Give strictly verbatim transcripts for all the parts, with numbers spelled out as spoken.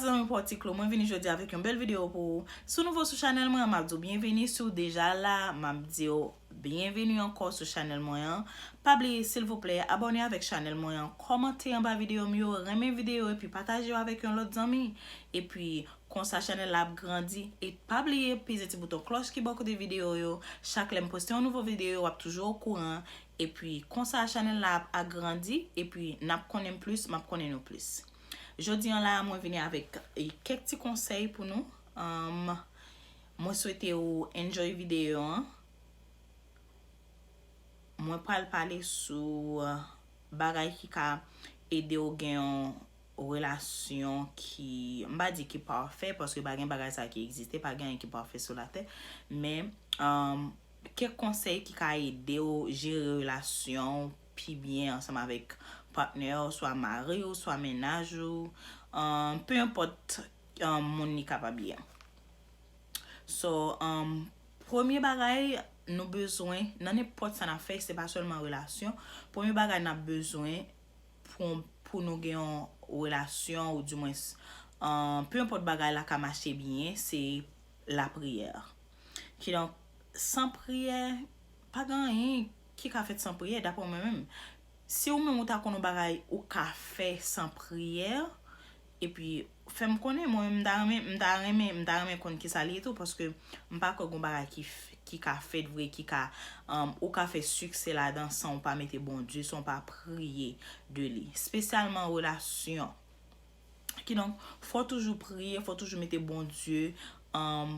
Zanmi pa w Ti Klo, mwen vini jodi avèk yon bèl videyo pou ou. Si w nouvo sou chanèl mwen an, m ap di w byenvini. Si w deja la, m ap di w byenvini ankò sou chanèl mwen an. Pa bliye, silvouplè, abòne avèk chanèl mwen an, kòmante anba videyo m yo, renmen videyo epi pataje yo avèk yon lòt zanmi. Epi, konsa chanèl la ap grandi. E pa bliye peze ti bouton klòch ki bò kote videyo yo. Chak lè m poste yon nouvo videyo, w ap toujou okouran. Epi, konsa chanèl la ap agrandi. Epi, n ap konnen m plis, m ap konnen nou plis. Jodi an la, mwen vini avèk, e, kèk ti konsèy pou nou. Um, mwen swete ou enjoy videyo an. Mwen pral pale sou, uh, bagay ki ka ede w gen yon relasyon ki, m pa di ki pafè, paske pa gen bagay sa ki egziste, pa gen anyen ki pafè sou latè, men, um, kèk konsèy ki ka ede w jere relasyon w pi byen ansanm avèk patnè w, swa mari w, swa mennaj ou, um, pe enpòt, um, moun li kapab ye. So, um, premye bagay nou bezwen, nan nenpòt sa n ap fè, se pa sèlman relasyon, premye bagay n ap bezwen pou, pou nou gen yon relasyon, ou dimwens, um, pe enpòt bagay la ka mache byen, se lapriyè. Kidonk, san priyè, pa gen anyen ki ka fèt san priyè, daprè mwen menm. Si ou menm ou ta konn yon bagay ou ka fè san priyè, epi fè m konnen, mwen menm m ta renmen, m ta renmen, m ta renmen konn kisa li ye tou, paske m pa kwè gen yon bagay ki f-, ki ka fèt vre, ki ka, um, ou ka fè siksè ladan san ou pa mete Bondye, san ou pa priye de li. Espesyalman relasyon. Kidonk, fò w toujou priye, fò w toujou mete Bondye, um,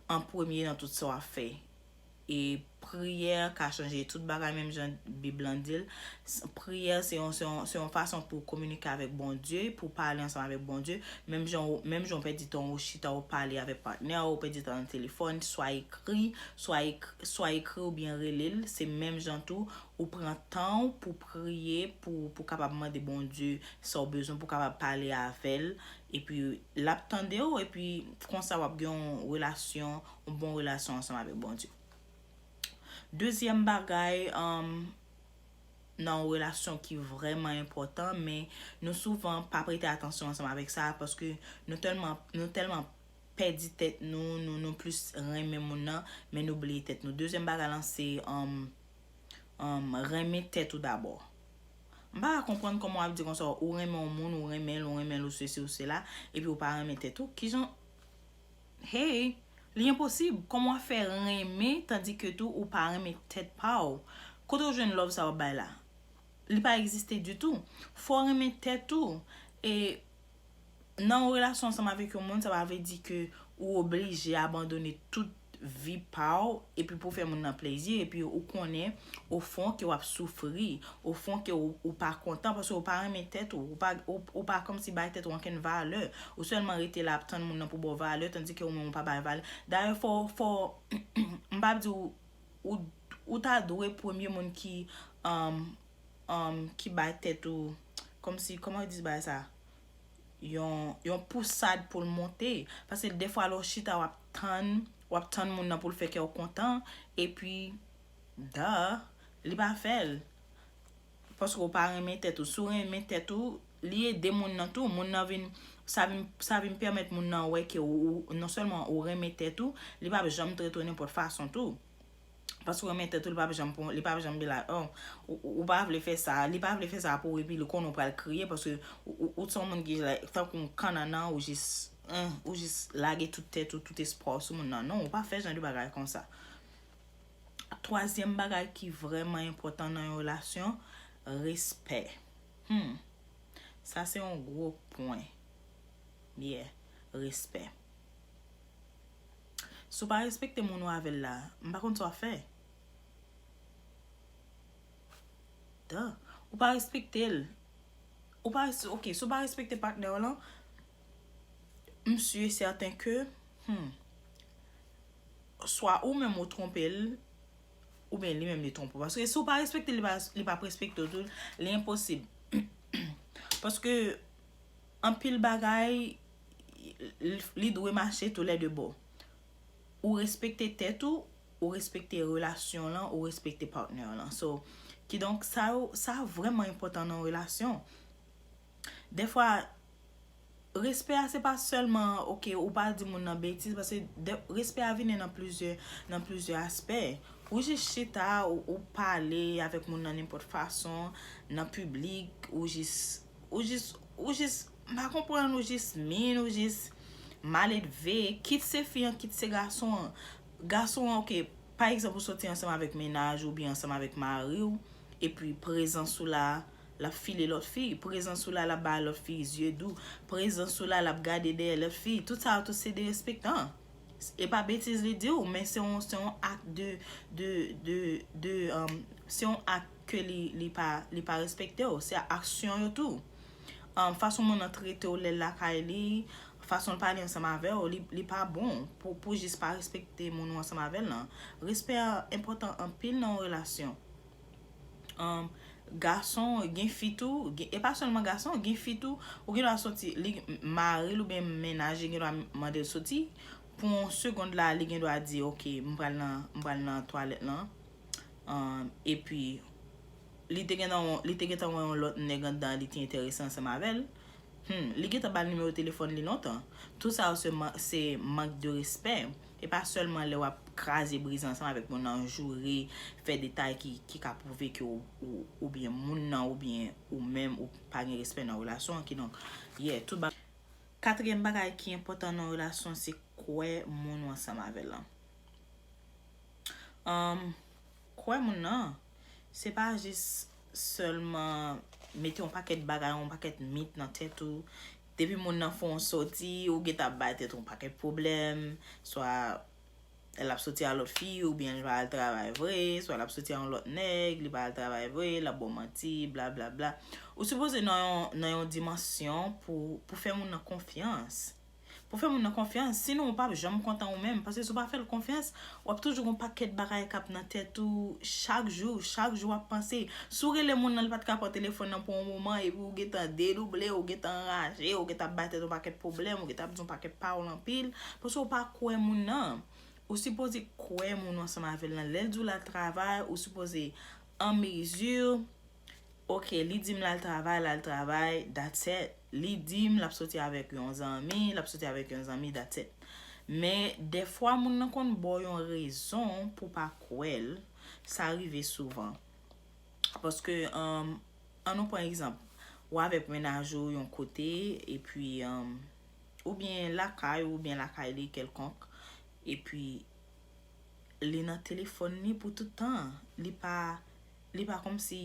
an premye nan tout sa w ap fè. E priyè ka chanje tout bagay, menm jan Bib lan di l. S-, priyè se yon, se yon, se yon fason pou w kominike avèk Bondye, pou w pale ansanm avèk Bondye. Menm jan w, menm jan w pèdi tan w chita w pale avèk patnè w, ou pèdi tan nan telefòn, swa ekri, swa ek-, swa ekri oubyen rele l, se menm jan tou, ou pran tan w pou priye, pou, pou kapab mande Bondye sa w bezwen, pou kapab pale avè l, epi l ap tande w, epi konsa w ap gen yon relasyon, yon bon relasyon ansanm avèk Bondye. Dezyèm bagay, um, nan yon relasyon ki vrèman enpòtan, men nou souvan pa prete atansyon ansanm avèk sa, paske nou tèlman, nou tèlman pèdi tèt nou, nou, nou plis renmen moun nan, men nou bliye tèt nou. Dezyèm bagay lan se, um, um, renmen tèt ou dabò. M pa ka konprann kòman w ap di konsa, ou renmen yon moun, ou renmen l, ou renmen l, ou sesi, ou sela, epi ou pa renmen tèt ou. Kijan, hey, li enposib. Kòman w ap fè renmen, tandike tou ou pa renmen tèt pa w? Kote w jwenn love sa w ap bay la? Li pa egziste ditou. Fò w renmen tèt ou. E nan yon relasyon ansanm avèk yon moun, sa pa vle di ke ou oblije abandone tout vi pa w, epi pou fè moun nan plezi, epi ou konnen, ofon, ke w ap soufri, ofon, ke ou, ou pa kontan, paske ou pa renmen tèt ou, ou pa, ou, ou pa kòmsi bay tèt ou ankenn valè, ou sèlman rete la ap tann moun nan pou ba w valè, tandike ou menm ou pa bay valè. Dayè, fò, fò, m pa di ou, ou, ou ta dwe premye moun ki, um, um, ki bay tèt ou, kòmsi, kòman yo di bagay sa? Yon, yon pousad pou l monte. Paske defwa lè w chita w ap tann, w ap tann moun nan pou l fè kè w kontan, epi, duh, li pa fè l. Paske w pa renmen tèt ou. Si w renmen tèt ou, li ede moun nan tou. Moun nan vin, sa vin, sa vin pèmèt moun nan wè ke ou, ou, non sèlman ou renmen tèt ou, li p ap janm trete w nenpòt fason tou. Paske w renmen tèt ou, li p ap janm pran, li p ap janm be like, oh, ou, ou, ou pa vle fè sa, li pa vle fè sa pou ou, epi li konnen w pral kriye, paske ou, ou, ou se yon moun ki, like, tankou yon kannannan, ou jis, eh, ou jis lage tout tèt ou, tout espwa w sou moun nan. Non, ou pa fè jan de bagay konsa. Twazyèm bagay ki vrèman enpòtan nan yon relasyon, respè. Hmm. Sa se yon gwo pwen. Yeah, respè. Si w pa respekte moun ou avè l la, m pa konn sa w ap fè. Duh. Ou pa respekte l. Ou pa res-, ok, si w pa respekte patnè w lan, m si e sèten ke, hmm, swa ou menm ou twonpe l, oubyen li menm li twonpe w. Paske si w pa respekte l, li pa, li p ap respekte w tou, li enposib. Paske anpil bagay, li, li dwe mache tou lè de bò. Ou respekte tèt ou, ou respekte relasyon w lan, ou respekte patnè w lan. So, kidonk, sa yo, sa vrèman enpòtan nan yon relasyon. Dèfwa, Respè a se pa sèlman, oke, ou pa di moun nan betiz, paske de- respè a vini nan plizyè, nan plizyè aspè. Ou jis chita, ou, ou pale avèk moun nan nenpòt fason, nan piblik, ou jis, ou jis, ou jis, m pa konprann, ou jis min, ou jis maledve, kit se fi an, kit se gason an. Gason an, oke, pa egzanp, ou soti ansanm avèk mennaj ou byen ansanm avèk mari w, epi prezans ou la, l ap file lòt fi. Prezans ou la, l ap bay lòt fi zye dou. Prezans ou la, l ap gade dèyè lòt fi. Tout sa yo tou se derespektan. E pa betiz li di w, men se yon, se yon ak de, de, de, de, um, se yon ak ke li, li pa, li pa respekte w. Se aksyon yo tou. Um, fason moun nan trete w lè l lakay li, fason l pale ansanm avè w, li, li pa bon pou, pou jis pa respekte moun ou ansanm avè l lan. Respè a enpòtan anpil nan yon relasyon. Um, gason, gen fi tou, gen, e pa sèlman gason, gen fi tou, ou gen dwa soti, li, mari l oubyen mennaj li gen dwa mande l soti, pou yon segond la, li gen dwa di, oke, m pral nan, m pral nan twalèt lan, um, epi, li te gentan, li te gentan wè yon lòt nèg anndan, li te enterese ansanm avè l, Hmm, li gentan ba l nimewo telefòn li lontan. Tout sa yo se, man- se mank de respè. E pa sèlman lè w ap kraze brize ansanm avèk moun nan, joure, fè detay ki, ki ka pwouve ke ou, ou, oubyen moun nan, oubyen ou menm, ou pa gen respè nan relasyon an. Kidonk, yeah, tout ba- Katriyèm bagay ki enpòtan nan relasyon, se kwè moun ou ansanm avè l lan. Um, kwè moun nan, se pa jis sèlman mete yon pakèt bagay, yon pakèt mit nan tèt ou. Depi moun nan fè yon sòti, ou gentan ap bay tèt ou yon pakèt pwoblèm, swa l ap sòti a lòt fi, oubyen li pa al travay vre, swa l ap sòti a yon lòt nèg, li pa al travay vre, l ap ba w manti, bla, bla, bla. Ou sipoze nan yon, nan yon dimansyon pou, pou fè moun nan konfyans. Pou fè moun nan konfyans, sinon ou p ap janm kontan ou menm. Paske si w pa fè l konfyans, w ap toujou gen yon pakèt bagay k ap nan tèt ou chak jou, chak jou w ap panse. Si w rele moun nan, li pa t ka pran telefòn nan pou yon moman, epi w gentan dedouble, ou gentan anraje, ou gentan ap bay tèt ou pakèt pwoblèm, ou gentan ap di yon pakèt pawòl anpil, paske w pa kwè moun nan. Ou sipoze kwè moun ou ansanm avè l nan. Lè l di w l al travay, ou sipoze an mezi, oke, li di m l al travay, l al travay, that's it. Li di m l ap soti avèk yon zanmi, l ap soti avèk yon zanmi, that's it. Men, dèfwa, moun nan konn ba w yon rezon pou w pa kwè l. Sa rive souvan. Paske, um, ann nou pran egzanp. Ou avèk mennaj ou yon kote, epi, um, oubyen lakay ou, oubyen lakay li kèlkonk, epi li nan telefòn li pou tout tan. Li pa, li pa kòmsi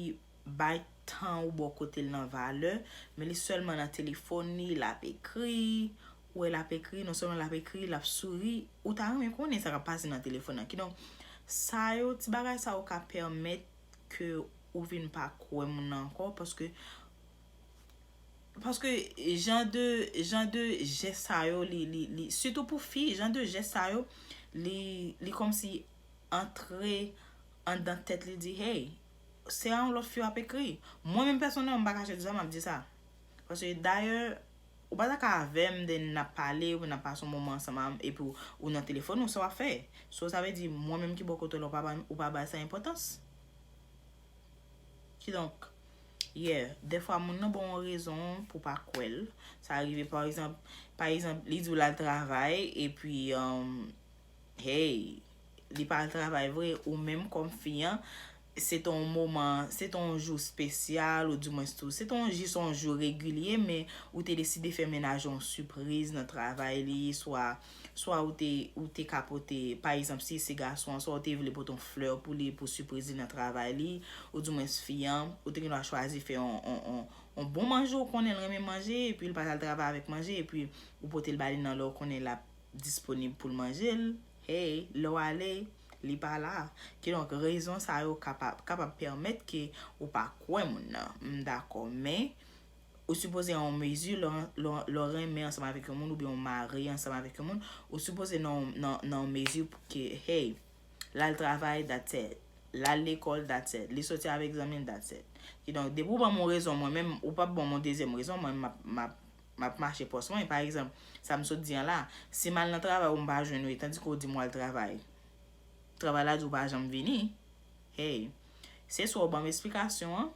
bay tan ou bò kote l nan valè, men li sèlman nan telefòn li, l ap ekri, ou wè l ap ekri, non sèlman l ap ekri, l ap souri, ou ta renmen konnen sa k ap pase nan telefòn nan. Kidonk, sa yo, ti bagay sa yo ka pèmèt ke ou vin pa kwè moun nan ankò, paske, paske jan de, jan de jès sa yo, li, li, li, sitou pou fi, jan de jès sa yo, li, li kòmsi antre anndan tèt li, di, hey, se a yon lòt fi w ap ekri. Mwen menm pèsonèlman, m pa kache di sa, m ap di sa. Paske dayè, ou pa ta ka avè m, then n ap pale, ou n ap pase yon moman ansanm, epi w, ou nan telefòn ou, sa w ap fè. So, sa vle di, mwen menm ki bò kote w la, ou pa ba, ou pa bay sa enpòtans. Kidonk, yeah, dèfwa moun nan ba w yon rezon pou w pa kwè l. Sa rive, pa egzanp, pa egzanp, li di w l al travay, epi, um, hey, li pa al travay vre, ou menm kòm fi an, se te yon moman, se te yon jou espesyal, oudimwens tou, se te yon, jis yon jou regilye, men ou te deside fè mennaj ou yon sipriz nan travay li, swa, swa ou te, ou te ka pote, pa egzanp, si se gason an, swa ou te vle pote yon flè pou li, pou sipriz li nan travay li, oudimwens fi an, ou te gen dwa chwazi fè yon, yon, yon, yon bon manje, ou konnen l renmen manje, epi l pa t al travay avèk manje, epi ou pote l ba li nan lè ou konnen l ap disponib pou l manje l. Hey, lè w ale, li pa la. Kidonk, rezon sa yo kapab, kapab pèmèt ke ou pa kwè moun nan. M dakò, men ou sipoze an yon mezi, lè w, lè w, lè w renmen ansanm avèk yon moun oubyen w mare ansanm avèk yon moun, ou sipoze nan, nan, nan yon mezi pou ke, hey, l al travay, that's it. L al lekòl, that's it. Li soti avèk zanmi l, that's it. Kidonk, depi w ban m yon rezon, mwen menm, ou p ap ban m yon dezyèm rezon, mwen, m ap, m ap, m ap mache pòs mwen. Pa egzanp, sa m sot di an la, si m al nan travay ou m pa jwenn ou, e tandike w di m w al travay, travay la di w pa janm vini, hey, se swa w ban m esplikasyon an,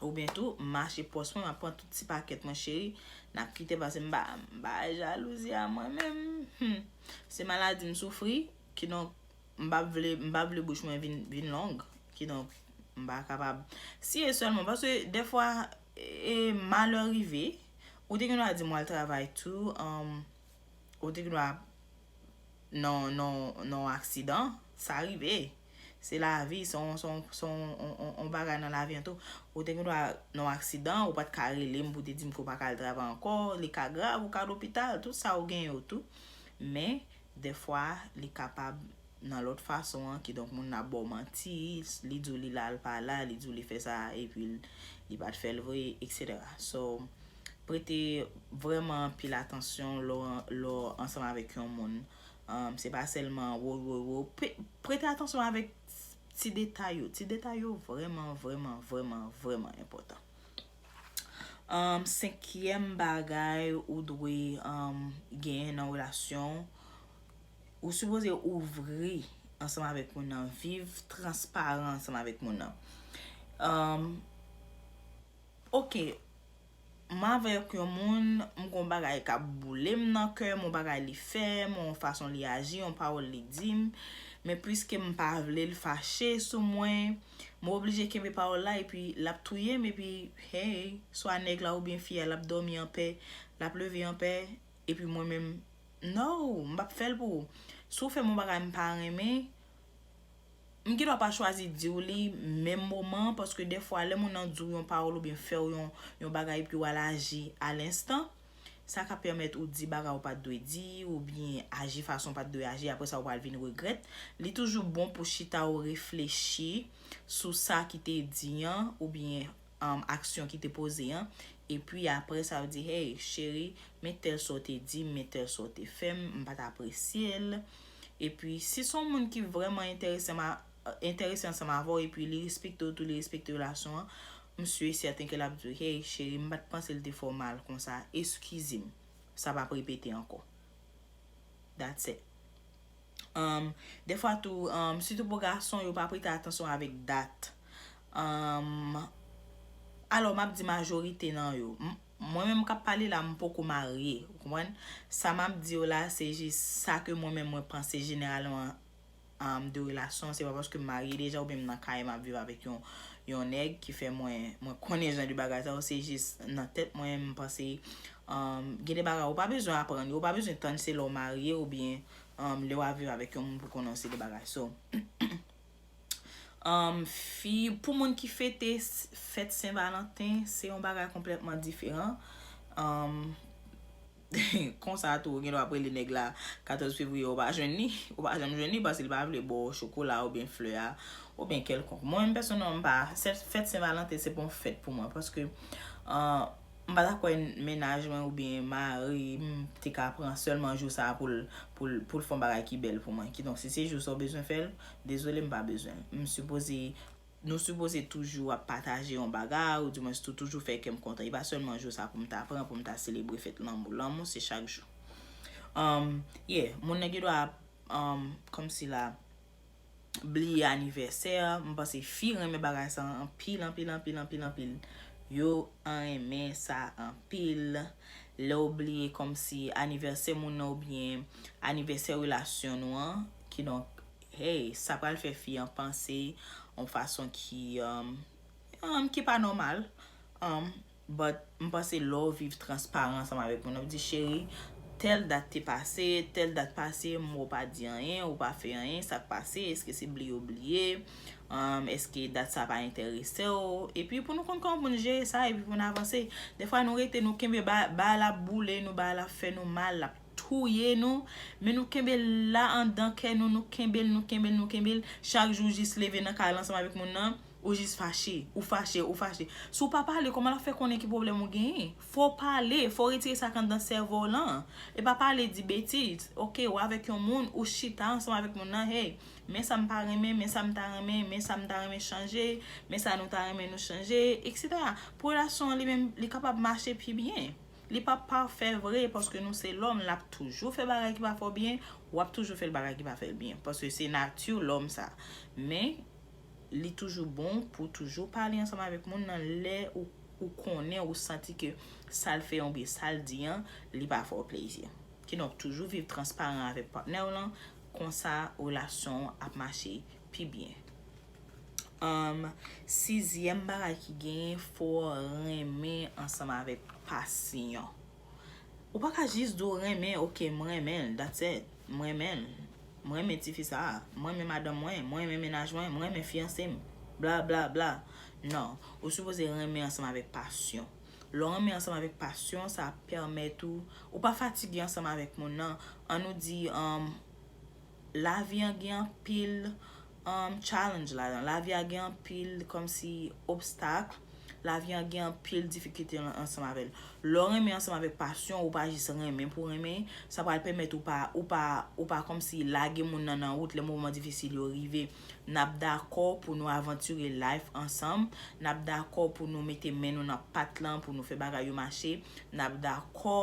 Oubyen tou, m mache pòs mwen, m ap pran tout ti pakèt mwen, cheri, n ap kite pase m pa, m pa jalouzi a mwen menm. Hmm. Se maladi m soufri, kidonk m pa vle, m pa vle bouch mwen vin, vin long. Kidonk, m pa kapab. Si e sèlman, paske dèfwa, e, malè rive, ou te gen dwa di m w al travay tou, um, ou te gen dwa nan, nan, nan aksidan, sa rive. Se lavi, se yon, se yon, se yon, yon, yon, yon bagay nan lavi an tou. Ou te gen dwa nan aksidan, ou pa t ka rele m pou te di m ke w pa ka al travay ankò, li ka grav, ou ka lopital, tout sa ou gen yo tou. Men, dèfwa, li kapab nan lòt fason an, kidonk moun nan ap ba w manti, li di w li la, l pa la, li di w li fè sa, epi l, li pa t fè l vre, et cetera. So, prete vrèman anpil atansyon lè w, lè w ansanm avèk yon moun. Um, se pa sèlman wo, wo, wo. Pe-, prete atansyon avèk ti detay yo. Ti detay yo vrèman, vrèman, vrèman, vrèman enpòtan. Um, senkyèm bagay ou dwe, um, genyen nan relasyon, ou sipoze ouvri ansanm avèk moun nan, viv transparan ansanm avèk moun nan. Um, ok, m avèk yon moun, m gon bagay k ap boule m nan kè m, yon bagay li fè m, yon fason li aji, yon pawòl li di m, men piske m pa vle l fache sou mwen, m oblije kenbe pawòl la, epi l ap touye m, epi, hey, swa nèg la oubyen fi a, l ap dòmi anpè, l ap leve anpè, epi mwen menm, no, m p ap fè l pou ou. Si w fè m yon bagay m pa renmen, m gendwa pa chwazi di w li menm moman, paske dèfwa, lè moun nan di w yon pawòl oubyen fè w yon, yon bagay, epi w al aji alenstan, sa ka pèmèt ou di bagay ou pa t dwe di, oubyen aji fason ou pa t dwe aji, apre sa ou pral vin regrèt. Li toujou bon pou chita ou reflechi sou sa ki te di an, oubyen, um, aksyon ki te poze an. Epi apre sa, ou di, hey, cheri, men tèl sa w te di m, men tèl sa w te fè m, m pa t apresye l. Epi, si se yon moun ki vrèman enterese ma-, enterese ansanm avè w, epi li respekte w tou, li respekte relasyon an, m si e sèten ke l ap di w, hey, cheri, m pa t panse l te fè w mal konsa, eskize m. Sa p ap repete ankò. That's it. Um, dèfwa tou, um, sitou pou gason, yo pa prete atansyon avèk dat. Um, alò, m ap di majorite nan yo. M-, mwen menm k ap pale la, m poko marye, ou konprann? Sa m ap di yo la, se jis sa ke mwen menm mwen panse jeneralman, um, de relasyon. Se pa paske m marye deja oubyen m nan kay m ap viv avèk yon, yon nèg ki fè mwen, mwen konnen jan de bagay sa yo. Se jis nan tèt mwen, m panse, um, gen de bagay ou pa bezwen aprann yo, ou pa bezwen tann se lè w marye oubyen, um, lè w ap viv avèk yon moun pou konnen yon seri de bagay. So, um, fi, pou moun ki fete s-, fèt Sen Valanten, se yon bagay konplètman diferan. Um, konsa tou, ou gen dwa ap rele nèg la katòz fevriye, ou pa jwenn li, ou pa janm jwenn li, paske li pa vle ba w chokola oubyen flè a, oubyen kèlkonk. Mwen menm, pèsonèlman, m pa, se, fèt Sen Valanten, se pa yon fèt pou mwen, paske, uh, m pa ta kwè mennaj mwen oubyen mari m te ka pran sèlman jou sa a pou l, pou l, pou l fè yon bagay ki bèl pou mwen. Kidonk, si se jou sa w bezwen fè l, dezole, m pa bezwen l. M sipoze, nou sipoze toujou ap pataje yon bagay, oudimwens tou, toujou fè kè m kontan. E pa sèlman jou sa pou m ta pran, pou m ta selebre fèt lanmou. Lanmou, se chak jou. Um, yeah, moun nan gen dwa ap, um, kòmsi la, bliye anivèsè. M panse fi renmen bagay sa anpil, anpil, anpil, anpil, anpil. Yo renmen sa anpil. Lè w bliye kòmsi anivèsè moun nan oubyen anivèsè relasyon nou an, kidonk, hey, sa pral fè fi an panse yon fason ki, um, um, ki pa nòmal. Um, But m panse lè w viv transparan ansanm avèk moun, w ap di, cheri, tèl dat te pase, tèl dat pase, m wè w pa di anyen, ou pa fè anyen, sa k pase, èske se bliye w bliye, um, èske dat sa pa enterese w? Epi pou nou konn kòman pou nou jere sa, epi pou nou avanse. Dèfwa nou rete, nou kenbe ba-, bagay la ap boule nou, bagay la ap fè nou mal, l ap touye nou, men nou kenbe l la anndan kè nou, nou kenbe l, nou kenbe l, nou kenbe l, chak jou jis leve nan kay la ansanm avèk moun nan, ou jis fache, ou fache, ou fache. Si w pa pale, kòman l ap fè konnen ki pwoblèm ou genyen? Fò w pale, fò w retire sa k anndan sèvo w lan. E pa pale, di betiz. Ok, ou avèk yon moun, ou chita ansanm avèk moun nan, hey, men sa m pa renmen, men sa m ta renmen, men sa m ta renmen chanje, men sa nou ta renmen nou chanje, et cetera. Pou relasyon an li menm, li kapab mache pi byen. Li p ap pafè vre, paske nou se lòm, l ap toujou fè bagay ki pa fè w byen, w ap toujou fè l bagay ki pa fè l byen, paske se nati lòm sa. Men, li toujou bon pou toujou pale ansanm avèk moun nan lè ou, ou konnen, ou santi ke sa l fè oubyen sa l di an, li pa fè w plezi. Kidonk, toujou viv transparan avèk patnè w lan, konsa relasyon w ap mache pi byen. Um, sizyèm bagay ki genyen, fò w renmen ansanm avèk pasyon. Ou pa ka jis di w renmen, ok, m renmen l, that's it. M renmen l. M renmen tifi sa a. M renmen madanm mwen. M renmen mennaj mwen. M renmen fiyanse m. Bla, bla, bla. Non. Ou sipoze renmen ansanm avèk pasyon. Lè w renmen ansanm avèk pasyon, sa ap pèmèt ou, ou pa fatige ansanm avèk moun nan. Ann nou di, um, lavi an gen anpil, um, challenge ladan. Lavi a gen anpil kòmsi obstak. Lavi an gen anpil difikilte ansanm avè l. Lè w renmen ansanm avèk pasyon, ou pa jis renmen pou renmen, sa pral pèmèt ou pa, ou pa, ou pa kòmsi lage moun nan nan wout lè moman difisil yo rive. N ap dakò pou nou avantire life ansanm. N ap dakò pou nou mete men nou nan pat lan, pou nou fè bagay yo mache. N ap dakò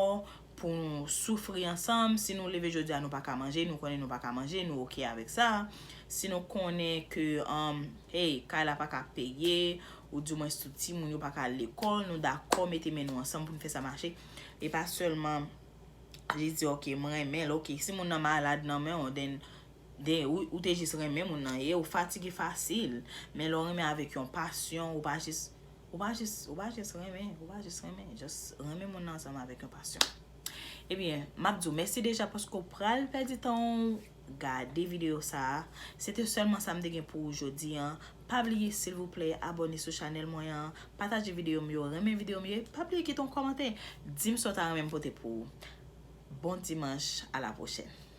pou nou soufri ansanm. Si nou leve jodi a nou pa ka manje, nou konnen nou pa ka manje, nou oke avèk sa. Si nou konnen ke, um, hey, kay la pa ka peye, ou di mwens tout timoun yo pa ka al lekòl, nou dakò mete men nou ansanm pou nou fè sa mache. E pa sèlman jis di, ok, m renmen l, ok, si moun nan malad nan men w, then, then ou, ou te jis renmen moun nan, e ou fatige fasil. Men lè w renmen avèk yon pasyon, ou pa jis, ou pa jis, ou pa jis renmen, ou pa jis renmen, just renmen moun nan ansanm avèk yon pasyon. Ebyen, m ap di w mèsi deja paske w pral pèdi tan w gade videyo sa a. Se te sèlman sa m te gen pou ou jodi a. Pa bliye, silvouplè, abòne sou chanèl mwen an, pataje videyo m yo, renmen videyo m yo, e pa bliye kite yon kòmantè. Di m sa w ta renmen m pote pou ou. Bon dimanch, a la pwochèn.